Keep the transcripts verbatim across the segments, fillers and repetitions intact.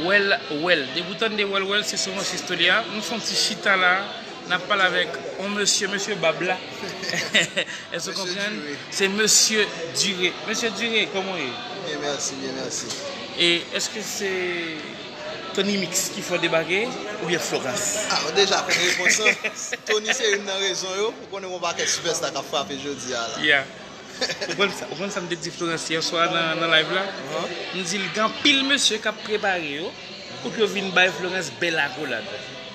Well, well. Depi w tande well, well, se sou Mons Estolia. Nou fè yon ti chita la. N ap pale avèk yon mesye, mesye bab la. Èske w konprann? Se mesye Dure. Mesye Dure, kòman w ye? Byen, mèsi, byen, mèsi. E èske se Tony Mix ki fè w debake oubyen Florence? Ah, ou deja konn repons lan. Tony se youn nan rezon yo. Ou konnen gon pakèt sipèsta k ap frape jodi a la. Yeah. Ou konn sa, ou konn sa m te di Florence yè swa nan, nan live la? M di l gen anpil mesye k ap prepare yo pou ke yo vin bay Florence bèl akolad.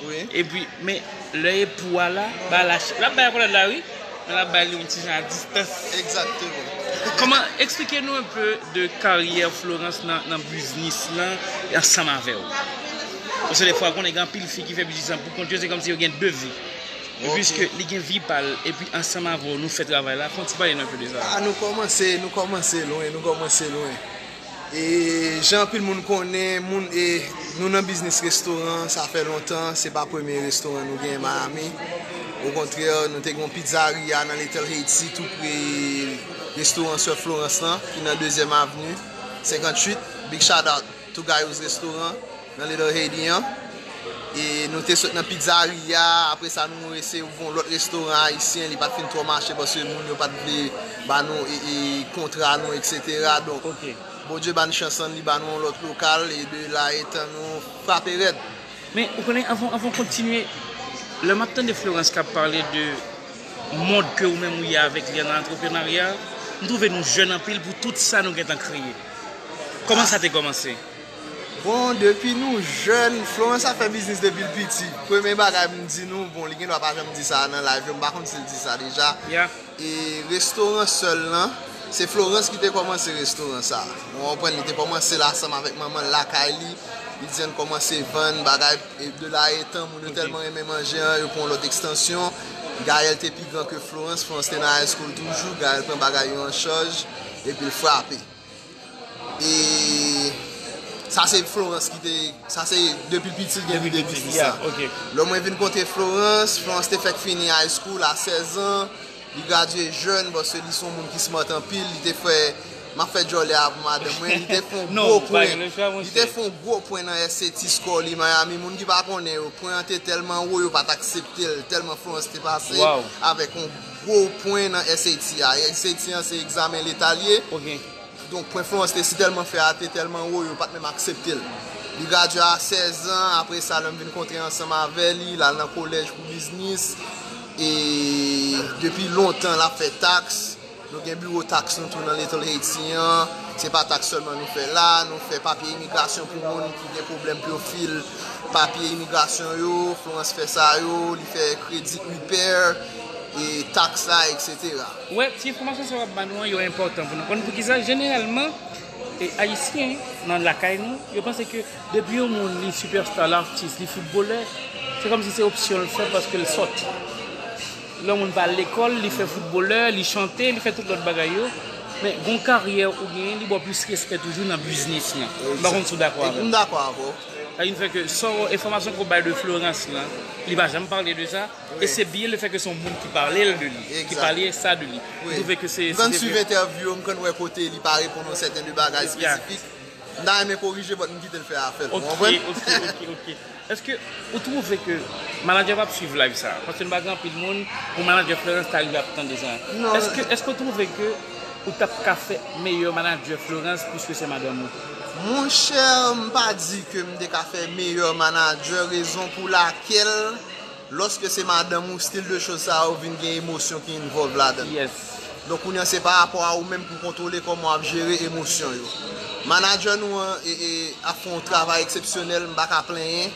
Wi. Epi, men lè e pou a la, ba la, l ap bay akolad la wi, men l ap bay li yon ti jan a distans. Egzakteman. Kòman, eksplike nou un peu de karyè Florence nan, nan biznis lan ansanm avè w? Paske defwa, konnen gen anpil fi ki fè biznis lan pou kont yo, se kòmsi yo gen de vi. Men piske li gen vi pa l, epi ansanm avè w, nou fè travay la, fè yon ti pale nou un peu de sa. Ah, nou kòmanse, nou kòmanse lwen, nou kòmanse lwen. E jan anpil moun konnen, moun, e nou nan biznis restoran, sa fè lontan, se pa premye restoran nou genyen Miami. Okontrè, nou te gen yon pizzeria nan Little Haiti, tou pre restoran Sè Florence lan, ki nan Dezyèm Avni, senkanntuit. Big shout out to Guy's Restaurant nan Little Haiti an. E nou te sot nan pizzeria, apre sa nou eseye ouvri yon lòt restoran ayisyen, li pa t fin twò mache paske moun yo pa t vle ba nou e, e kontra nou, etsetera. Donk, Bondye ba n chans lan, li ba nou yon lòt lokal, e de la etan nou frape rèd. Men, ou konnen, anvan, anvan w kontinye, lè m ap tande Florence k ap pale de mond ke ou menm ou ye avèk li an nan antreprenarya, m twouve nou jèn anpil pou tout sa nou gentan kreye. Kòman sa te kòmanse? Bon, depi nou jèn, Florence ap fè biznis depi l piti. Premye bagay m di nou, bon, li gen dwa pa janm di sa nan live yo, m pa konn si l di sa deja. E restoran sè l lan, se Florence ki te kòmanse restoran sa. Ou konprann, li te kòmanse l ansanm avèk manman l lakay li. Li di ann kòmanse vann bagay, e de la etan, moun yo tèlman renmen manje an, yo pran yon lòt ekstansyon. Gaël te pi gran ke Florence, Florence te nan high school toujou, Gaël pran bagay yo an chaj, epi l frape. E sa se Florence ki te, sa se depi l piti l gen lide biznis sa. Lè mwen vin kontre Florence, Florence te fèk fini high school a sèz an, li gradye jèn paske li se yon moun ki smart anpil, li te fè, m ap fè djòlè a pou madanm mwen, li te fè yon gwo pwen, li te fè yon gwo pwen nan S A T score li Miami, moun ki pa konnen yo, pwen an te tèlman wo yo pa t aksepte l, tèlman Florence te pase avèk yon gwo pwen nan S A T a. S A T an se egzamen leta l ye. Donk, pwen Florence te si tèlman fè a te tèlman wo, yo pa t menm aksepte l. Li gradye a sèz an, apre sa, lè m vin kontre ansanm avè li, l al nan kolèj pou biznis. E depi lontan, l ap fè taks. Nou gen biwo taks nou tou nan Little Haiti an. Se pa taks sèlman nou fè la, nou fè papye imigrasyon pou moun ki gen pwoblèm pou yo fil papye imigrasyon yo. Florence fè sa yo, li fè kredi repair, e taks la, etsetera. Ou wè, ti enfòmasyon sa yo ap ba nou an, yo enpòtan pou nou konn. Poukisa? Jeneralman, e, Ayisyen, nan lakay nou, yo panse ke depi yon moun li sipèsta, l atis, li foutbolè, se kòmsi se opsyon l fè paske l sòt. Lè yon moun pa al lekòl, li fè foutbolè, li chante, li fè tout lòt bagay yo. Men, gon karyè ou genyen, li ba w plis respè toujou nan biznis lan. M pa konn si w dakò avè m. M dakò avè w. Sa vin fè ke sa w, enfòmasyon ke w bay de Florence lan, li pa janm pale de sa. E se byen lefètke se yon moun ki pale l de li, ki pale sa de li. M twouve ke se, m konn swiv entèvyou yo, m konn wè kote li pa reponn yon sèten de bagay espesifik. M ta renmen korije, but m kite l fè afè l. Ou konprann? Ok, ok, ok, ok. Èske ou twouve ke manadjè pa ap swiv live sa? Paske nou pa gen anpil moun, pou manadjè Florence ta rive ap tande sa. Èske, èske ou twouve ke ou t ap ka fè meyè manadjè Florence plis ke se madanm ou? Monchè, m pa di ke m te ka fè meyè manadjè, rezon pou lakèl, lòske se madanm ou, stil de choz sa yo vin gen emosyon ki envolve ladan l. Donk, kounye a, se pa rapò a ou menm pou kontwole kòman w ap jere emosyon yo. Manadjè nou an, e, e, ap fè yon travay eksepsyonèl, m pa ka plenyen.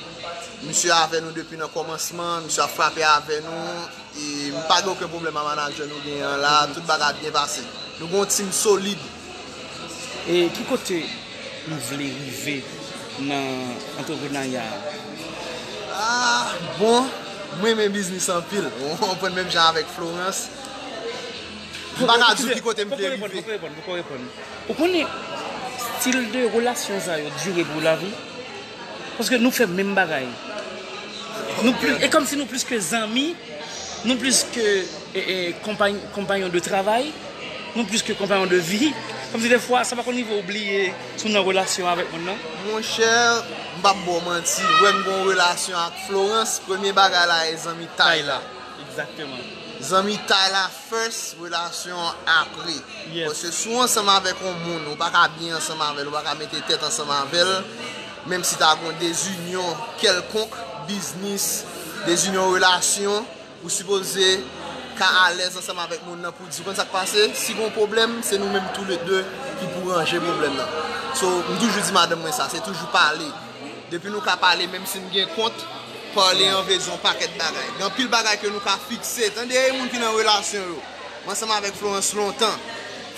Misye avè nou depi nan kòmansman, misye ap frape avè nou. E m pa gen okenn pwoblèm ak manadjè nou genyen an la, tout bagay ap byen pase. Nou gen yon team solid. E ki kote ou vle rive nan antreprenarya a? Ah, bon, mwen renmen biznis anpil. Ou konprann, menm jan avèk Florence. M pa ka di w ki kote m vle rive. Poko reponn, poko reponn. Ou konnen, stil de relasyon sa yo dire pou lavi. Paske nou fè menm bagay. Nou plis, e kòmsi nou plis ke zanmi, nou plis ke, e, e, konpay-, konpayon de travay, nou plis ke konpayon de vi. Kòmsi defwa, sa pa konn rive w bliye si w nan relasyon avèk moun nan? Monchè, m p ap ba w manti, lè m gen yon relasyon ak Florence, premye bagay la e zanmitay la. Egzakteman. Zanmitay la first, relasyon an apre. Yes. Paske si w ansanm avèk yon moun, ou pa ka byen ansanm avè l, ou pa ka mete tèt ansanm avè l, menm si ta gen yon dezinyon kèlkonk, biznis, dezinyon relasyon, ou sipoze ka alèz ansanm avèk moun nan pou di, ou konn sa k pase? Si gen yon pwoblèm, se nou menm toulede ki pou ranje pwoblèm nan. So, m toujou di madanm mwen sa, se toujou pale. Depi nou ka pale, menm si n gen kont, pale an vle di yon pakèt bagay. Gen anpil bagay ke nou ka fikse. Tande, e moun ki nan relasyon yo. Mwen ansanm avèk Florence lontan.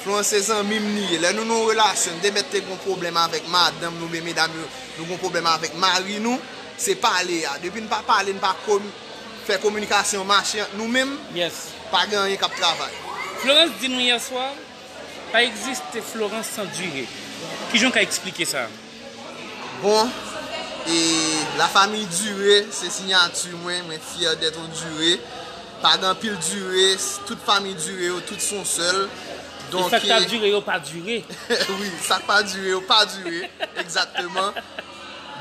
Florence se zanmi m li ye. Lè nou nan yon relasyon, n te mèt te gen yon pwoblèm avèk madanm nou, oubyen medam yo, nou gen yon pwoblèm avèk mari nou, se pale a. Depi n pa pale, n pa komi-, fè kominikasyon mache ant nou menm, yes, pa gen anyen k ap travay. Florence di nou yè swa, pa egziste Florence san Dure. Kijan w ka eksplike sa? Bon, e la famille Dure, se siyati mwen, mwen fyè d'être un Dure. Pa gen anpil Dure, tout fanmi Dure yo, tout se yon sèl. Donk, e sa k pa dire yo pa dire. Wi, sa k pa dire yo pa dire, egzakteman.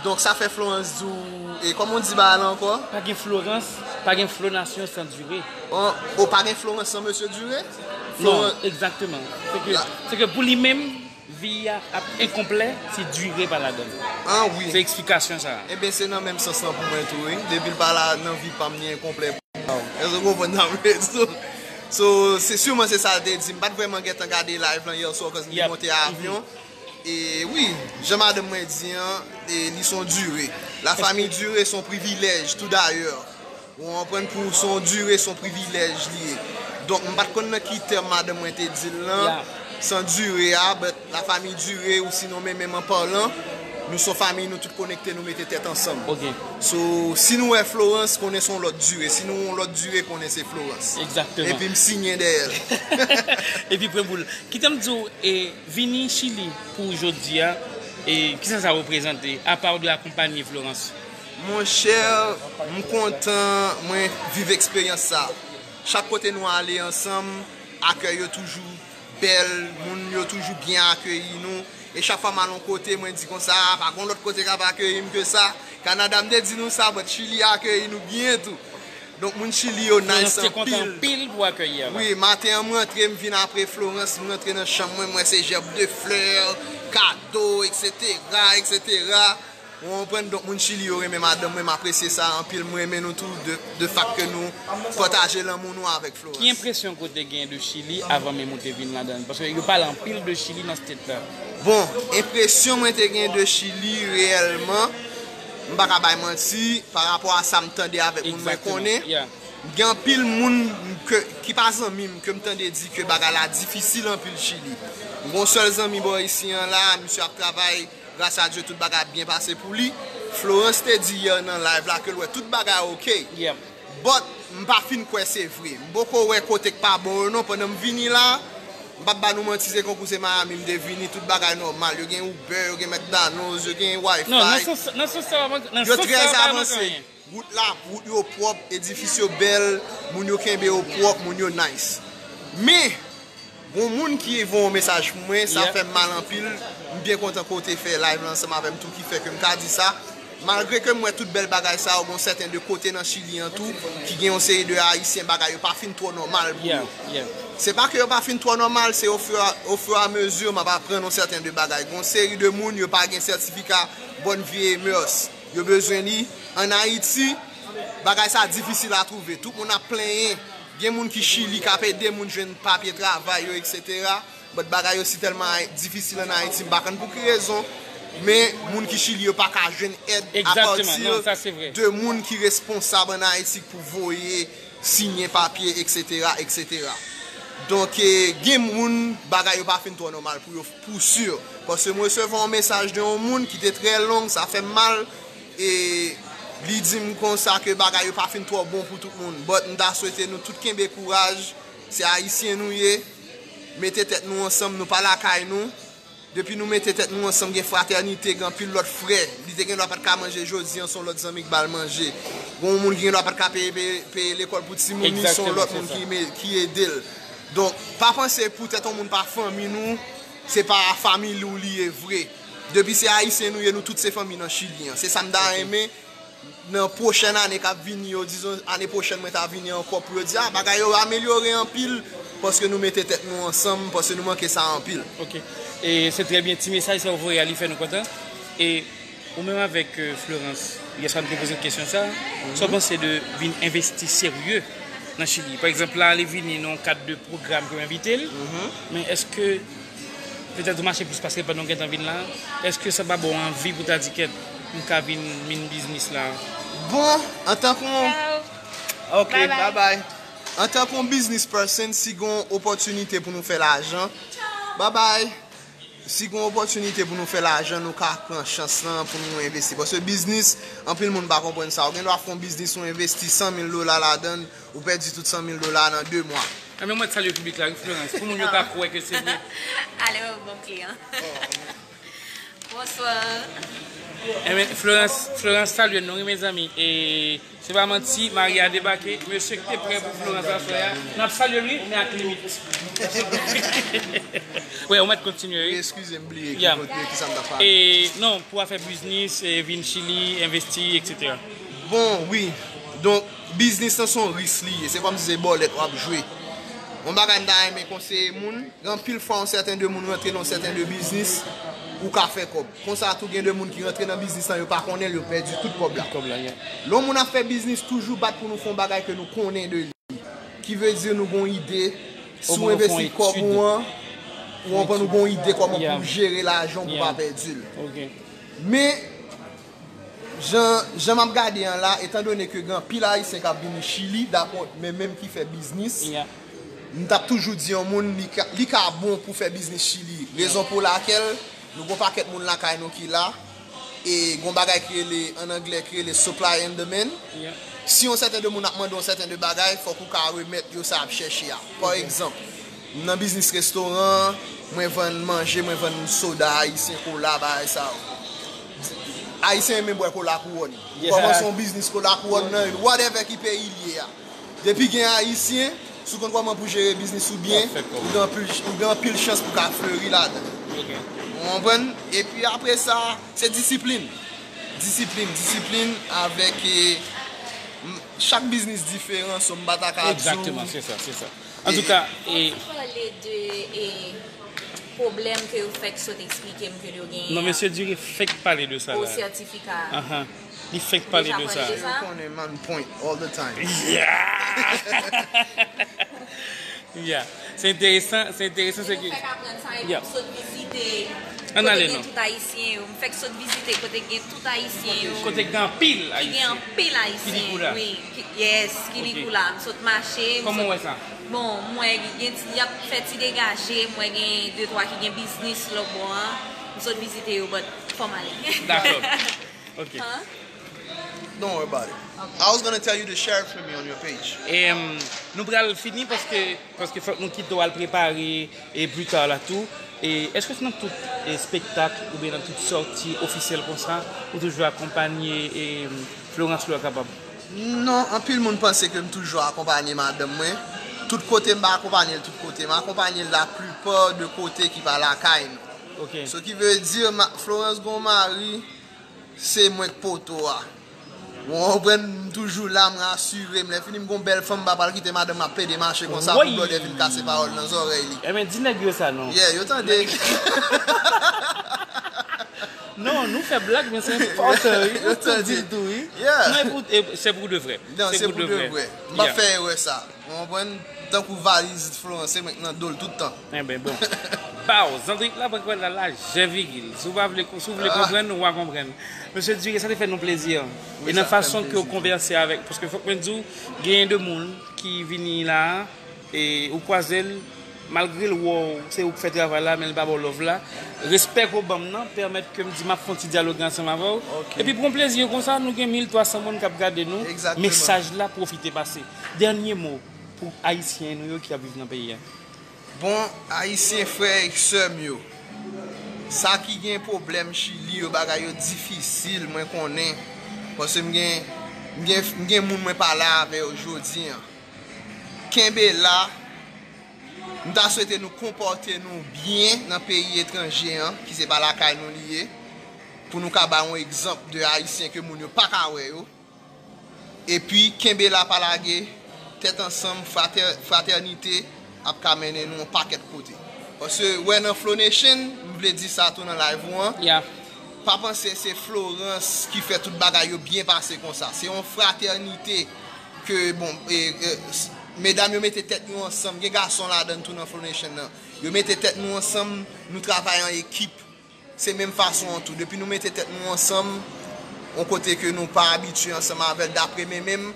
Donk, sa fè Florence di w, e kòman w di bagay la ankò? Pa gen Florence, pa gen Flo Nasyon san Dure. O, o, pa gen Florence san mesye Dure? Non, egzakteman. Se ke, se ke pou li menm, vi a ap enkonplè si Dure pa ladan l. An wi. Se eksplikasyon sa a. Ebyen, se nan menm sans lan pou mwen tou, wi. Depi l pa la nan vi pa m, li enkonplè. Èske w konprann sa m vle di? So, se siman se sa l te di. M pa t vrèman gentan gade live lan yè swa, cause m te monte avyon. E wi, jan madanm mwen di an, e li se yon Dure. La famille Dure se yon privilèj, tou dayè. Ou konprann, pou se yon Dure, se yon privilèj li ye. Donk, m pa t konn nan ki tèm madanm mwen te di l lan, san Dure a, but la famille Dure, ou sinon menm, menm an palan, nou se yon fanmi, nou tout konekte, nou mete tèt ansanm. Ok. So, si nou wè Florence, konnen se yon lòt Dure. Si nou wè yon lòt Dure, konnen se Florence. Egzakteman. Epi m siyen dèyè l. Epi pran boul. Kite m di w, e, vini Chili pou jodi a, e, kisa sa reprezante, apa w de akonpanye Florence? Monchè, m kontan mwen viv eksperyans sa. Chak kote nou ale ansanm, akèy yo toujou bèl, moun yo toujou byen akeyi nou. E chak fwa m al yon kote, mwen di konsa, "Ah, pa gen lòt kote k ap akeyi m ke sa." Kanada, m te di nou sa, but Chili akeyi nou byen tou. Donk, moun Chili yo nice anpil. Florence te kontan anpil pou akèy a. Wi, maten an, m rantre, m vin apre Florence, m rantre nan chanm mwen, m wè se jèb de flè, kado, etsetera, etsetera. Ou konprann? Donk, moun Chili yo renmen madanm mwen, m apresye sa anpil. Mwen renmen nou tou, de, de fak ke nou pataje lanmou nou avèk Florence. Ki enpresyon ke w te gen de Chili avan menm ou te vin ladan l? Paske yo pale anpil de Chili nan state la. Bon, enpresyon mwen te gen de Chili reyèlman, m pa ka bay manti, pa rapò a sa m tande avèk moun mwen konnen. Egzakteman, yeah. Gen anpil moun ke, ki pa zanmi m, ke m tande di ke bagay la difisil anpil Chili. M gen yon sèl zanmi bò isi an la, misye ap travay, gras a Dye, tout bagay ap byen pase pou li. Florence te di yè nan live la ke l wè tout bagay ok. Yeah. But, m pa fin kwè se vre. M poko wè kote k pa bon yo non, pandan m vini la, m p ap ba nou manti, se kankou se Miami m te vini, tout bagay nòmal. Yo gen Uber, yo gen McDonald's, yo gen Wi-Fi. Non, nan sans, nan sans sa, nan sans sa, yo trè avanse. Wout la, wout yo pwòp, edifis yo bèl, moun yo kenbe yo pwòp, moun yo nice. Men, gon moun ki voye yon mesaj pou mwen, sa fè m mal anpil. M byen kontan ke w te fè live la ansanm avè m tou, ki fè ke m ka di sa. Malgre ke m wè tout bèl bagay sa yo, gon sèten de kote nan Chili an tou, ki gen yon seri de Ayisyen, bagay yo pa fin twò nòmal pou yo. Yeah, yeah. Se pa ke yo pa fin twò nòmal, se au fur, au fur et à mesure m ap aprann yon sèten de bagay. Gon seri de moun, yo pa gen sètifika bonne vie et mœurs. Yo bezwen li. Ann Ayiti, bagay sa difisil a twouve. Tout moun ap plenyen. Gen moun ki Chili k ap ede moun jwenn papye travay yo, etsetera. But bagay yo si tèlman ay-, difisil ann Ayiti, m pa konn pou ki rezon, men moun ki Chili yo pa ka jwenn èd apati de moun ki responsab ann Ayiti pou voye, siyen papye, etsetera, etsetera. Donk, e, gen moun, bagay yo pa fin twò nòmal pou yo, pou si. Paske m resevwa yon mesaj de yon moun ki te trè long, sa fè m mal, e li di m konsa ke bagay yo pa fin twò bon pou tout moun. But m ta swete nou tout kenbe kouraj, se Ayisyen nou ye, mete tèt nou ansanm, nou pa lakay nou. Depi nou mete tèt nou ansanm, gen fratènite, gen anpil lòt frè. Li te gen dwa pa t ka manje jodi an, se yon lòt zanmi k ba l manje. Gen yon moun ki gen dwa pa t ka peye, peye, peye lekòl pou timoun li, se yon lòt moun ki me-, ki ede l. Donk, pa panse poutèt yon moun pa fanmi nou, Se pa fanmi ou li ye vre. Depi se Ayisyen nou ye, nou tout se fanmi nan Chili an. Se sa m ta renmen nan pwochèn ane k ap vini yo, dizon ane pwochèn mwen ta vini ankò pou yo di, a, bagay yo amelyore anpil, paske nou mete tèt nou ansanm, paske nou manke sa anpil. Ok. E se trè byen, ti mesaj sa w voye a, li fè nou kontan. E ou menm avèk, euh, Florence, yè swa nou te poze kesyon sa, sa w panse de vin envesti serye nan Chili? Pa egzanp, la, li vini nan kad de pwogram ke w envite l, men èske petèt ou mache plis pase pandan w gentan vin la, èske sa pa ba w anvi pou ta di, kèt, m ka vin min biznis la? Bon, antanke yon... Ok, bye bye. Antanke yon business person, si gen yon opòtinite pou nou fè lajan, bye bye. Si gen yon opòtinite pou nou fè lajan, nou ka pran chans lan pou nou envesti. Paske biznis, anpil moun pa konprann sa. Ou gen dwa fè yon biznis, ou envesti san mil dola ladan l, ou pèdi tout san mil dola nan de mwa. Enben, mwen t salye piblik la, wi, Florence, pou moun yo ka kwè ke se vre. Ale, yon bon kliyan. Bonswa. Enben, Florence, Florence salye nou, wi, mezanmi. E se pa manti, Maria debake. Mesye ki te prè pou Florence aswè a, n ap salye l, wi, men ak limit. Wi, ou mèt kontinye, wi. Eskize m, bliye ki kote, ki sa m t ap pale. E, non, pou afè biznis, e, vin Chili, envesti, etsetera. Bon, wi. Donk, biznis lan se yon risk li ye. Se kòmsi se bòlèt w ap jwe. Yon bagay m ta renmen konseye moun, gen anpil fwa yon sèten de moun rantre nan yon sèten de biznis, ou ka fè kòb. Konsa tou, gen de moun ki rantre nan biznis lan, yo pa konnen l, yo pèdi tout kòb la. Tout kòb la, yeah. Lè yon moun ap fè biznis, toujou bat pou nou fè yon bagay ke nou konnen de li. Ki vle di nou gon ide, si w envesti kòb ou an, ou konprann, ou gon ide kòman pou w jere lajan w pou pa pèdi l. Ok. Men, jan, jan m ap gade an la, etandone ke gen anpil Ayisyen k ap vini Chili, dapre men menm ki fè biznis, m t ap toujou di yon moun, li ka, li ka bon pou fè biznis Chili. Rezon pou lakèl, nou gon pakèt moun lakay nou ki la, e gon bagay ki rele, an anglè, ki rele supply and demand. Si yon sèten de moun ap mande yon sèten de bagay, fòk ou ka remèt yo sa y ap chèche a. Pa egzanp, m nan biznis restoran, mwen vann manje, mwen vann soda ayisyen, kola, bagay sa yo. Ayisyen renmen bwè kola kouwòn. Ou kòmanse yon biznis kola kouwòn nan whatever ki peyi l ye a. Depi gen Ayisyen, si w konn kòman pou jere biznis ou byen, ou gen anpil, ou gen anpil chans pou w ka fleri ladan. Ou konprann? Epi apre sa, se disiplin. Disiplin, disiplin avèk, e, m, chak biznis diferan, so m pa ta ka di w. Egzakteman, se sa, se sa. Antouka, e, ou pale de, e, pwoblèm ke yo fèk sot eksplike m ke yo genyen an. Non, mesye Dure fèk pale de sa la. Pou sètifika. Ahan. Li fèk pale de sa. Deja pale de sa? Ou konnen man point all the time. Yeah! Yeah. Se enteresan, se enteresan, se ke... Fèk aprann sa, epi m sot vizite kote gen tout Ayisyen yo. M fèk sot vizite kote gen tout Ayisyen yo. Kote gen anpil Ayisyen. Ki gen anpil Ayisyen, wi. Yes, Kilikula. M sot mache. Kòman w wè sa? Bon, m wè gen ti, y ap fè ti degaje, m wè gen de twa ki gen biznis lòtbò an. M sot vizite yo, but fò m ale. Dakò. Ok. Don't worry about it. I was gonna tell you to share it for me on your page. E, em, nou pral fini paske, paske fòk nou kite w al prepare e pita la tou. E èske se nan tout, e, espektak oubyen nan tout sòti ofisyèl konsa, ou toujou akonpanye, e, Florence lè w kapab? Non, anpil moun panse ke m toujou akonpanye madanm mwen. Tout kote m pa akonpanye l tout kote. M akonpanye l laplipa de kote ki pa lakay nou. Ok. So ki vle di, ma, Florence gon mari, se mwen k poto a. Ou konprann, m toujou la, m rasire m. Lè fini, m gon bèl fanm, m pa pral kite madanm m ap plede mache konsa pou blòdè vin kase pawòl nan zòrèy li. Ebyen, di nèg yo sa non. Yeah, yo tande. Non, nou fè blag, men se enpòtan, wi. Yo tande. Ou di l tou, wi. Yeah. Non, e pou, e, se pou de vrè. Non, se pou de vrè. M p ap fè erè sa. Ou konprann? Tankou valiz Florence, se mwen k nan do l tout tan. Enben, bon. Baw, zantrik la pran kwè l la, lajè vigil. Si w pa vle, si w vle konprann, ou pa konprann. Mesye Dure, sa te fè nou plezi. E nan fason ke w konvèse avèk, paske fòk mwen di w, genyen de moun ki vini la, e ou kwaze l, malgre l wè w, se ou k fè travay la, men l pa ba w love la. Respè ke w ban m nan pèmèt ke m di m ap fè yon ti dyaloge ansanm avè w. Ok. Epi pou yon plezi konsa, nou gen mil twa san moun k ap gade nou. Egzakteman. Mesaj la pwofite pase. Dènye mo pou Ayisyen nou yo ki ap viv nan peyi a. Bon, Ayisyen frè ek sè m yo, sa ki gen pwoblèm Chili yo, bagay yo difisil, mwen konnen. Paske m gen, m gen, m gen moun mwen pale avè yo jodi an. Kenbe la, M ta swete nou konpòte nou byen nan peyi etranje an, ki se pa lakay nou li ye, pou nou ka bay yon egzanp de Ayisyen ke moun yo pa ka wè yo. Epi, kenbe la pa lage, tèt ansanm, fratè-, fratènite ap ka mennen nou yon pakèt kote. Paske, wè nan Flow Nation, m vle di sa tou nan live ou an, Yeah. pa panse se Florence ki fè tout bagay yo byen pase konsa. Se yon fratènite ke, bon, e, e, s- medam yo mete tèt yo ansanm. Gen gason ladan tou nan Flow Nation nan. Yo mete tèt nou ansanm, nou travay an ekip. Se menm fason an tou. Depi nou mete tèt nou ansanm, yon kote ke nou pa abitye ansanm avè l, dapre men menm,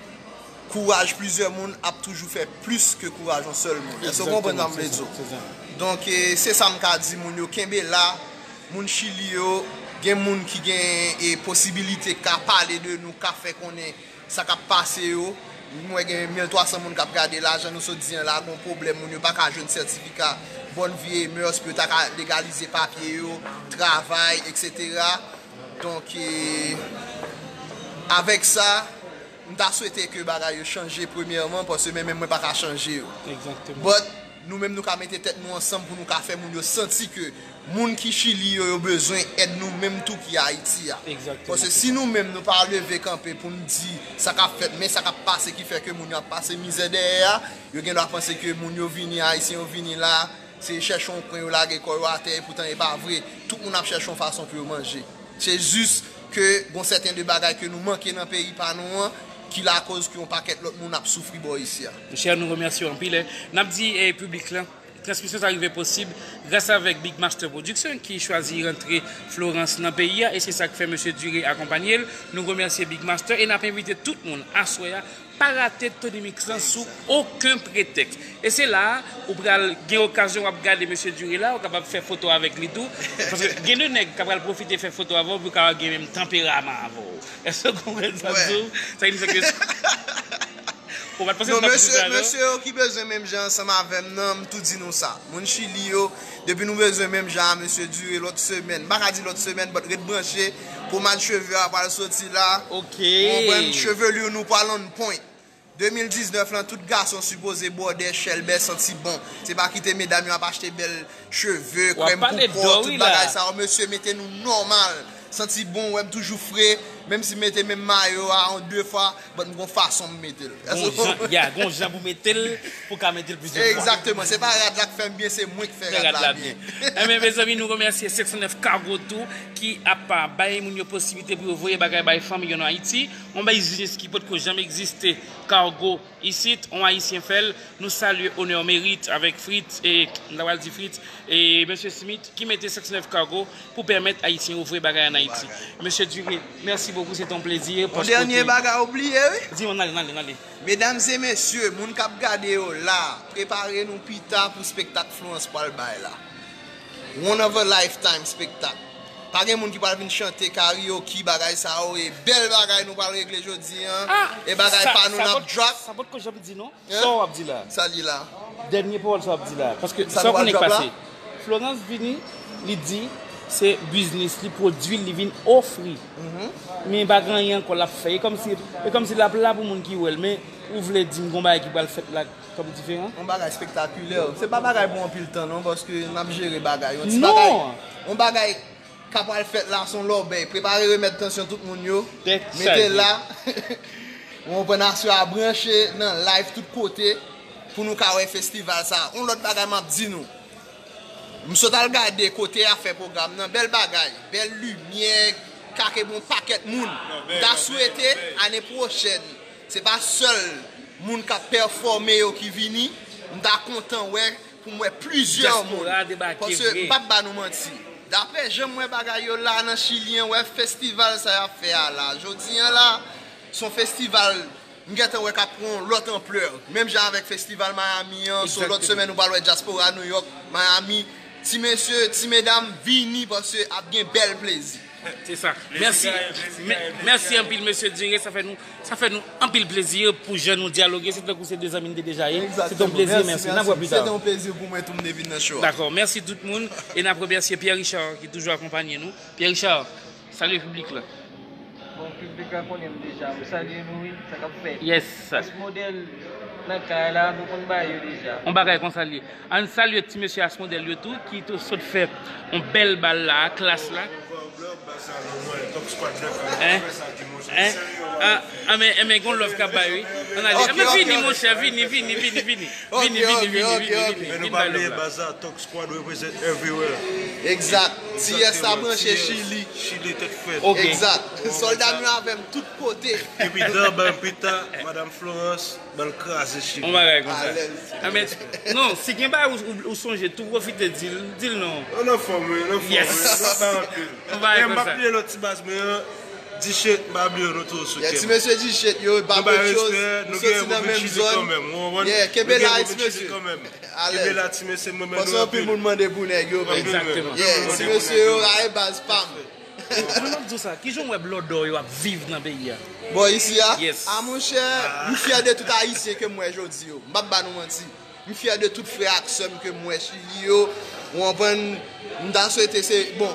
kouraj plizyè moun ap toujou fè plis ke kouraj yon sèl moun. Èske w konprann sa m vle di w? Donk, e, se sa m ka di moun yo, kenbe la. Moun Chili yo, gen moun ki gen e posibilite ka pale de nou, ka fè konnen sa k ap pase yo. M wè gen mil twa san moun k ap gade la, jan nou sot di an la, gon pwoblèm, moun yo pa ka jwenn sètifika bonne vie et mœurs pou yo ta ka legalize papye yo, travay, et cetera. Donk, e, avèk sa, m ta swete ke bagay yo chanje premyèman, paske men menm mwen pa ka chanje yo. Exactement. But, nou menm nou ka mete tèt nou ansanm pou nou ka fè moun yo santi ke moun ki Chili yo, yo bezwen èd nou menm tou ki Ayiti a. Exactement. Paske si nou menm nou pa leve kanpe pou n di sa k ap fèt, men sa k ap pase ki fè ke moun yo ap pase mizè dèyè a, yo gen dwa panse ke moun yo vini, Ayisyen yo vini la, se chèche yon kwen yo lage kò yo atè, epoutan e pa vre. Tout moun ap chèche yon fason pou yo manje. Se jis ke gon sèten de bagay ke nou manke nan peyi pa nou an, ki lakoz ke yon pakèt lòt moun ap soufri bò isi a. Monchè, nou remèsye w anpil. N ap di eh, piblik lan, transmisyon sa rive posib gras avèk Big Master Production ki chwazi rantre Florence nan peyi a, e se sa k fè Mesye Duré akonpanye l. Nou remèsye Big Master e n ap envite tout moun aswè a pa rate Tony Mix lan sou okenn pretèks. E se la a ou pral gen okazyon w ap gade Mesye Duré la, ou kapab fè foto avèk li tou. Paske gen de nèg k ap pral pwofite fè foto avè w pou yo kapab gen menm tanperaman avè w. Èske w konprann sa m di w? Sa vin fè ke ou pa t panse Non, m t ap di mesye, sa, non? Mesye yo ki bezwen menm jan ansanm avè m nan, m tou di nou sa. Moun Chili yo, depi nou bezwen menm jan a Mesye Duré lòt semèn, m pa ka di lòt semèn, but ret branche, pomad cheve a pral soti la. Ok. Ou konprann, chevelure nou pral on point. De mil diznèf lan, tout gason sipoze bwòdè, chèlbè, santi bon. Se pa kite medam yo ap achte bèl cheve, W ap krèm pale pou kò, dò, tout wi, la. Bagay sa yo. Mesye, mete nou nòmal. Santi bon, wè m toujou fre. Menm si m mete menm mayo a yon de fwa, but m gon fason m mete l. Gon jan, ya, gon jan pou mete l, pou ka mete l plizyè fwa. Egzakteman. Se pa rad la k fè m byen, se mwen k fè Fè rad rad la la byen. byen. Enben, mezanmi, nou remèsye Sèk san nèf Cargo tou, ki ap bay moun yo posiblite pou yo voye bagay bay fanmi yo nan Ayiti. Yon biznis ki potko janm egziste, Cargo isit, yon Ayisyen fè l. Nou salye Onè Merit avèk Fritz, e, m ta pral di Fritz, e Mesye Smith, ki mete Sèk san nèf Cargo pou pèmèt Ayisyen yo voye bagay ann Ayiti. Mesye Duré, mèsi bokou, se te yon plezi. Yon dènye bagay ou bliye, wi. Di mwen, n ale, n ale, n ale. Medam e mesye, moun k ap gade yo la, prepare nou pita pou spektak Florence pral bay la. One of a lifetime spektak. Pa gen moun ki pral vin chante karaoke, bagay sa yo, e bèl bagay nou pral regle jodi an. Ah, E bagay sa- pa nou sa n ap pot- drop. Sa potko janm di non. Hein? Sa w ap di la. Sa li la. Dènye pawòl sa w ap di la. Paske Sa sa w nou pral konnen k drop la? Pase. Florence vini, li di se biznis li, pwodui l, li vin ofri. Men pa gen anyen ankò l ap fè. E kòmsi, e kòmsi l ap la pou moun ki wè l. Men ou vle di m gon bagay ki pral fèt la kòm diferan? Yon bagay spektakilè. Se pa bagay pou anpil tan non, paske n ap jere bagay. Yon ti Non. Bagay, yon bagay k ap pral fèt la, se yon lòbèy. Prepare remèd tansyon tout moun yo. Tèt Mete chaje. La. Ou konprann, aswè a branche nan live tout kote pou nou ka wè festival sa. Yon lòt bagay m ap di nou. M sot al gade kote y ap fè pwogram nan. Bèl bagay, bèl limyè, kake bon pakèt moun. M ta swete ane pwochèn, se pa sèl moun k ap pèfòme yo ki vini. M ta kontan wè pou m wè plizyè moun. Dyaspora debake Paske vre. M p ap ba nou manti. Daprè jan m wè bagay yo la nan Chili an, wè festival sa y ap fè a la. Jodi an la, se yon festival m gentan wè k ap pran yon lòt anplè. Menm jan avèk festival Miami an, se yon lòt Exactement. Semèn ou pral wè dyaspora New York, Miami. Ti mesye, ti medam, vini paske ap gen bèl plezi. Se sa. Mèsi. Mèsi anpil, Mesye Duré. Sa fè nou, sa fè nou anpil plezi pou jan nou dyaloge. Se tankou se de zanmi n te deja ye. Se te yon plezi, mèsi. N ap wè pita. Se te yon plezi pou mwen tou m te vin nan show a. Dakò. Mèsi tout moun. E n ap remèsye Pierre Richard ki toujou akonpanye nou. Pierre Richard, salye piblik la. Bon, piblik la konnen m deja. M salye nou, wi, sa k ap fèt. Yes. As modèl nan kay la, nou konn bagay yo deja. On bagay konsa l ye. Ann salye ti mesye Asmodèl yo tou, ki tou sot fè on bèl bal la, klas la. Hein? Hein? Ah, ah, men, men gon love k ap bay, wi. Ann ale. Ah, men vini, monchè, vini, vini, vini, vini. Vini, vini, vini, vini, vini. Men nou pa bliye baz la, Talk Squad represent everywhere. Exact. T S la branche Chili. Chili, tèt frèt. Ok. Exact. Sòlda nou avè m tout kote. Epi dan ban pita, Madam Florence, ban l kraze Chili. On bagay konsa. Alèz. Ah, men, non, si gen bagay ou, ou, ou sonje, tou pwofite di l, di l non. An anfòm, wi, an anfòm, wi. Yes. N ap bay anpil. On bagay konsa. E m pa bliye lòt ti baz mwen an, Dichet, m pa bliye nou tou sou kè m. Ti mesye Dichet yo, pa pwòp choz, nou soti nan menm zòn. Yeah, kenbe la, ti mesye. Alèz. Kenbe la, ti mesye, mwen, men nou anpil. Paske anpil moun mande pou nèg yo, men. Exactement. Yeah, ti mesye yo, raye baz pa m. Mwen, m ap di w sa, kijan w wè Blòdò yo ap viv nan peyi a? Bon, isi a? Yes. A, monchè, m fyè de tout Ayisyen ke m wè jodi yo. M p ap ba nou manti. M fyè de tout frè ak sè m ke m wè Chili yo. Ou konprann? M ta swete se, bon,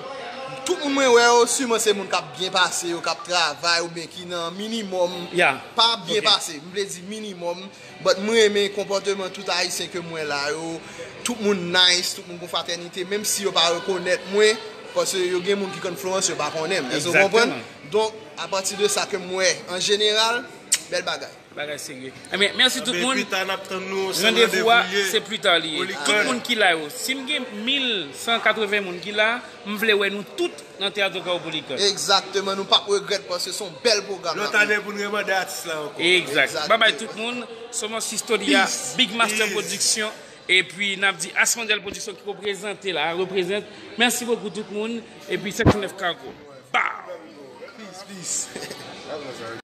tout moun mwen wè yo, siman se moun k ap byen pase yo, k ap travay oubyen ki nan minimòm. Yeah. Pa ap byen pase, m vle di minimòm. But mwen renmen konpòteman tout Ayisyen ke m wè la yo. Tout moun nice, tout moun gon fratènite, menm si yo pa rekonèt mwen, paske yo gen moun ki konn Florence, yo pa konnen m. Èske w konprann? Exactement. Donk, apati de sa ke m wè, an jeneral, bèl bagay. Bagay serye. Ebyen, mèsi tout moun. Pita n ap tann nou, se randevou l ye. Randevou a, se pita li ye. Tout moun ki la yo. Si m gen mil san katreven moun ki la, m vle wè nou tout nan Teatro Cowpolicán. Egzakteman, nou p ap regrèt paske se yon bèl pwogram. Lòt ane pou n remande atis la ankò. Egzakteman. Babay tout moun, Somos Historia, Big Master Production, epi n ap di Asmodèl Production ki reprezante la, reprezent. Mèsi bokou tout moun, epi senk nèf Cargo. Bow! Peace, peace.